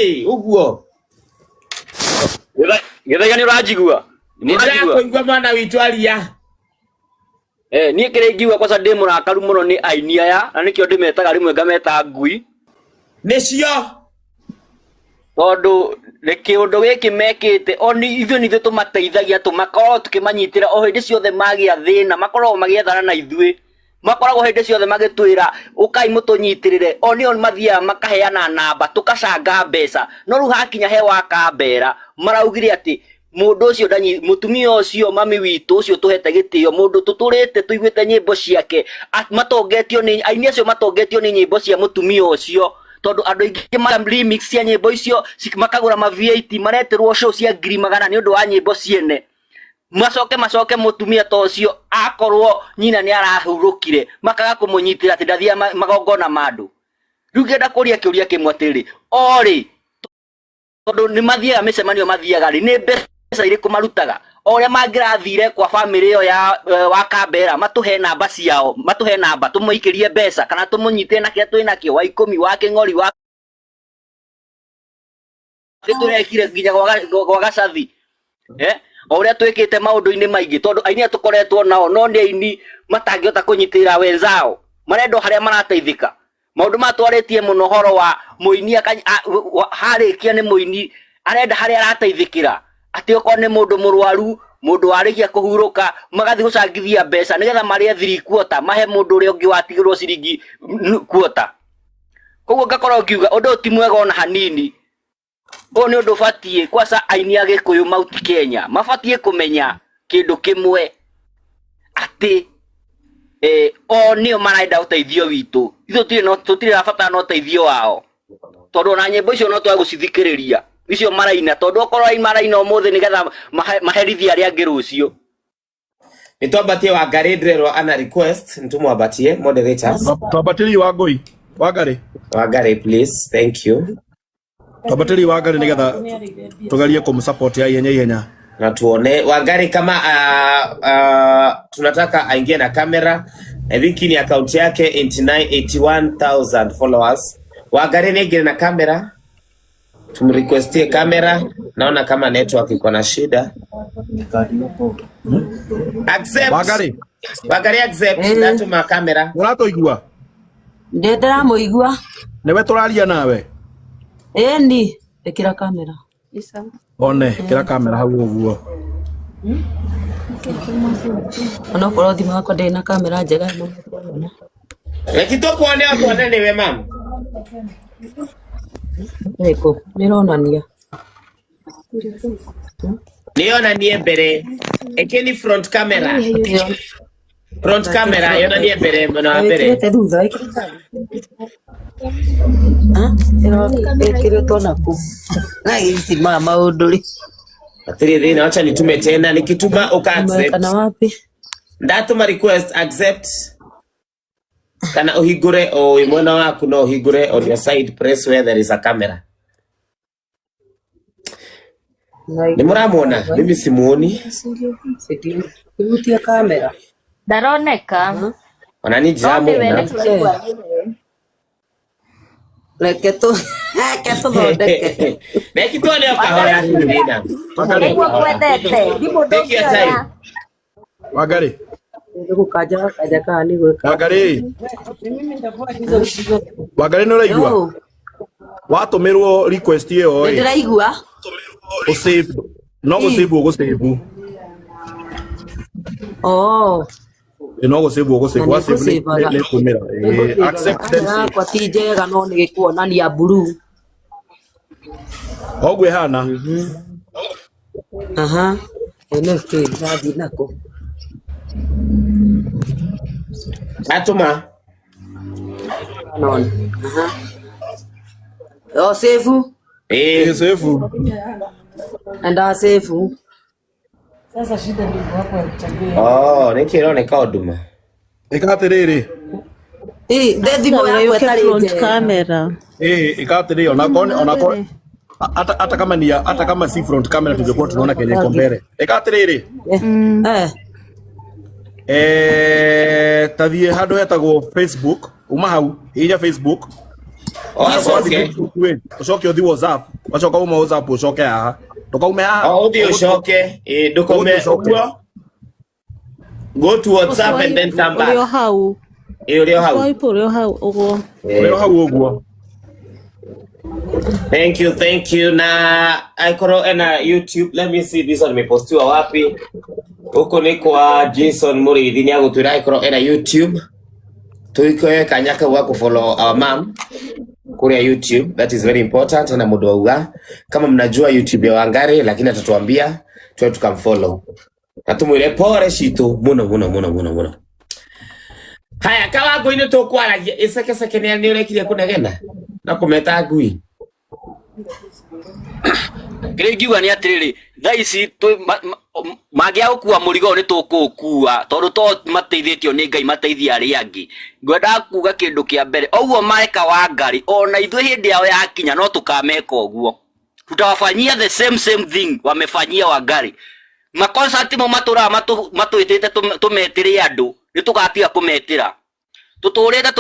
Ũguo. Gĩthaiga, nĩ ũranjigua? Nĩ ndĩrakũigua, mwana witũ, aria. Eh, niĩ kĩrĩa ingiuga, kwaca ndĩ mũrakaru mũno nĩ aini aya, na nĩkĩo ndĩmetaga rĩmwe ngameta ngui. Nĩcio. Tondũ nĩ kĩũndũ gĩkĩ mekĩte, o nĩ ithuĩ nĩ ithuĩ tũmateithagia, tũmakoragwo tũkĩmanyitĩra o hĩndĩ ciothe magĩa thĩna, makoragwo magĩethana na ithuĩ, makoragwo hĩndĩ ciothe magĩtwĩra, "Ũkai mũtũnyitĩrĩre." O nĩo mathiaga makaheana namba, tũkacanga mbeca. No rĩu hakinya he Wakambera, maraugire atĩ mũndũ ũcio ndanyi, mũtumia ũcio, mami witũ ũcio tũhete gĩtĩo, mũndũ tũtũrĩte tũiguĩte nyĩmbo ciake, matongetio nĩ aini acio, matongetio nĩ nyĩmbo cia mũtumia ũcio, tondũ andũ aingĩ mara remix cia nyĩmbo icio, makagũra ma V8, maretĩrwo show cia 100,000 nĩ ũndũ wa nyĩmbo ciene. Macoke mũtumia ta ũcio, akorwo nyina nĩ arahurũkire, makaga kũmũnyitĩra atĩ ndathiaga magongona ma andũ. Rĩu ngĩenda kũria kĩũria kĩmwe atĩrĩrĩ, o rĩ tondũ nĩ mathiaga mĩcemanio, mathiaga rĩ, nĩ mbeca irĩkũ marutaga? O ũrĩa mangĩrathire kwa bamĩrĩ ĩyo ya wa Kambera, matũhe namba ciao, matũhe namba tũmũikĩrie mbeca kana tũmũnyitĩre na kĩrĩa twĩ nakĩo, wa 10, wa kĩng'ori, wa tũrekire nginya gwa gacathi, eh? O ũrĩa twĩkĩte maũndũ-inĩ maingĩ, tondũ aini aya tũkoretwo nao no nĩ aini matangĩhota kũnyitĩrĩra wenzao, marendwo harĩa marateithĩka. Maũndũ maya twarĩtie mũno ũhoro wa mũini harĩkia nĩ mũini arenda harĩa arateithĩkĩra, atĩ okorwo nĩ mũndũ mũrwaru, mũndũ warĩkia kũhurũka, magathiĩ gũcangithia mbeca nĩgetha marĩe 3/4, mahe mũndũ ũrĩa ũngĩ watigĩrwo ciringi quarter. Koguo ngakorwo ngiuga ũndũ ũyũ ti mwega ona hanini. Ũyũ nĩ ũndũ ũbatiĩ kwaca aini a Gĩkũyũ Mount Kenya mabatiĩ kũmenya kĩndũ kĩmwe, atĩ o nĩo marenda ũteithio witũ, ithuĩ tũtirĩ no tũtirĩ rabatara na ũteithio wao, tondũ ona nyĩmbo icio no twage gũcithikĩrĩria icio maraina, tondũ okorwo maraina ũmũthĩ nĩgetha maherithie arĩa angĩ rũciũ. Nĩ twambatie Wangarĩ, ndĩrerwo ana request nĩtũmwambatie, moderators. Twambatĩrie Wangũi, Wangarĩ. Wangarĩ, please, thank you. Twambatĩrie Wangarĩ nĩgetha tũgerie kũmũsupport ya ihenya ihenya. Na tuone Wangari kama tunataka aingie na kamera. I think ni account yake 89 81,000 followers. Wangari ni aingie na kamera, tumrequestie kamera. Naona kama network iko na shida. Accept. Wangari. Wangari, accept. Ndatuma kamera. Ũratũigua? Ndĩ ndĩramũigua. Nĩwe tũraria nawe. Ĩni, ĩkĩra kamera. One kĩra kamera hau ũguo. Onokorwo thimũ yakwa ndĩrĩ na kamera njega, no nĩtũrona. Reki tukuone, tuone niwe mam. Ĩkũ nĩronania. Nĩyonanie mbere. Ĩkĩ ni front camera. Front camera yonanie mbere, mwena wa mbere. Ĩkĩrĩte thutha, ĩkĩrĩte. Ĩkĩrĩtwo naku. Na ici ma maũndũ rĩ. Hatirĩ thĩna, wacha nitume tena. Nikituma uka accept. Kana wapi? Ndatũma request, accept. Kana ũhingũre o wĩ mwena waku, no ũhingũre on your side, press where there is a camera. Nĩ mũramuona? Mimi simuoni. Hutia kamera. Ndaroneka. Ona niĩ No nĩwe. ndiramuona. Nĩ tũraigua nĩwe. Reke tũthondeke. Reki tuone o kahora, hatirĩ thĩna. Wangarĩ. Nĩguo kwendete thimũ Take your time. ndũngĩoya. Wangarĩ. Nĩ gũkanja gakanja kana nĩ gwĩka. Wangarĩ. Wangarĩ, nĩ ũraigua? Yo, Watũmĩrwo request ĩyo nĩ ĩ ndĩraigua. Ũsave, no gũsave ũgũsave. Oh, Ĩ, no gũsave na ũgũsave. nĩ Wasave nĩ ngũcĩvaga. nĩ kũmĩra. Nĩ ngũcĩvaga. Accept then Kamera save. yakwa ti njega, no nĩ gĩkuonania blue. Ũguo ĩhana. Aha. Ĩ nĩ kĩ ĩrathiĩ nako? Ndatũma. Nona. Aha. O save. Ĩĩ. Ĩ save. Enda save. Oh, nĩkĩ ĩroneka o nduma? Ĩka atĩrĩrĩ. Ĩ, ndĩ thimũ Sawa, yakwa yũke ĩtarĩ front njega. camera. Ĩ, ĩka atĩrĩrĩ, onakorwo hata kama ni hata kama si front camera, tungekuwa tunaona kenye iko mbele. Ĩka atĩrĩrĩ. Eh, Eh, tathiĩ handũ hetagwo Facebook, uma hau, hihinya Facebook. O acoke. Ucoke uthi WhatsApp, wacoka uma WhatsApp ucoke haha. Ndukaume haha. O uthi ucoke, ĩ ndukaume Ũthiĩ ũcoke. ũguo. Go to WhatsApp and then come Ũrĩ o back. hau. Ĩ ũrĩ o hau. Swipe ũrĩ o hau ũguo. Ũrĩ o hau ũguo. Thank you, thank you. Na aikoro ena YouTube. Let me see this one imepostiwa wapi. Huko ni kwa Jason Muriithi ni agutwira aikoro ena YouTube. Tuikoe kanya kau ga kufollow our mom kuria YouTube. That is very important. Na mundu auga kama mnajua YouTube ya Wangari, lakini atatuambia tuwe tukamfollow na tumwire pore citu muno muno muno muno muno. Haya, kawa ngui nĩ tũkwaragia icekeceke nĩ ũrekirie kũnegena na kũmeta ngui. Kĩrĩa ingiuga nĩ atĩrĩrĩ, thaa ici mangĩaga gũkua mũrigo ũyũ nĩ tũkũũkua tondũ to mateithĩtio nĩ Ngai mateithie arĩa angĩ. Ngwendaga kuga kĩndũ kĩa mbere, ũguo mareka Wangari ona ithuĩ hĩndĩ yao yakinya no tũkameka ũguo. Tutawafanyia the same same thing wamefanyia Wangari. Maconcert mo matũraga matwĩtĩte tũmetĩre andũ, nĩ tũgatiga kũmetĩra. Tũtũrĩte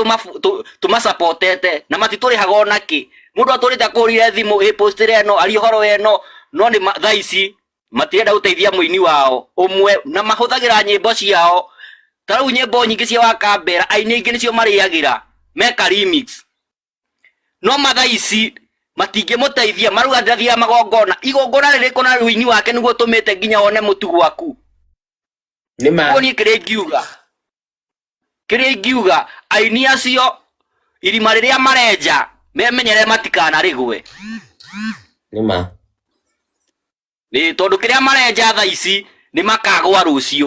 tũmasapotete na matitũrĩhaga ona kĩ. Mũndũ atũrĩte akũhũrire thimũ ĩ postĩre ĩno aria ũhoro ĩno, no nĩ thaa ici matirenda gũteithia mũini wao ũmwe na mahũthagĩra nyĩmbo ciao. Ta rĩu nyĩmbo nyingĩ cia Wakambera aini aingĩ nĩcio marĩagĩra meka remix, no mathaa ici matingĩmũteithia. Marauga ndathiaga magongona, igongona rĩrĩkũ na ũini wake nĩguo ũtũmĩte nginya wone mũtu gwaku. Nĩ ma. Ũguo niĩ kĩrĩa ingiuga, kĩrĩa ingiuga aini acio irima rĩrĩa marenja memenyere matikanarĩgwe. Nĩ ma. Nĩ tondũ kĩrĩa marenja thaa ici nĩ makagwa rũciũ.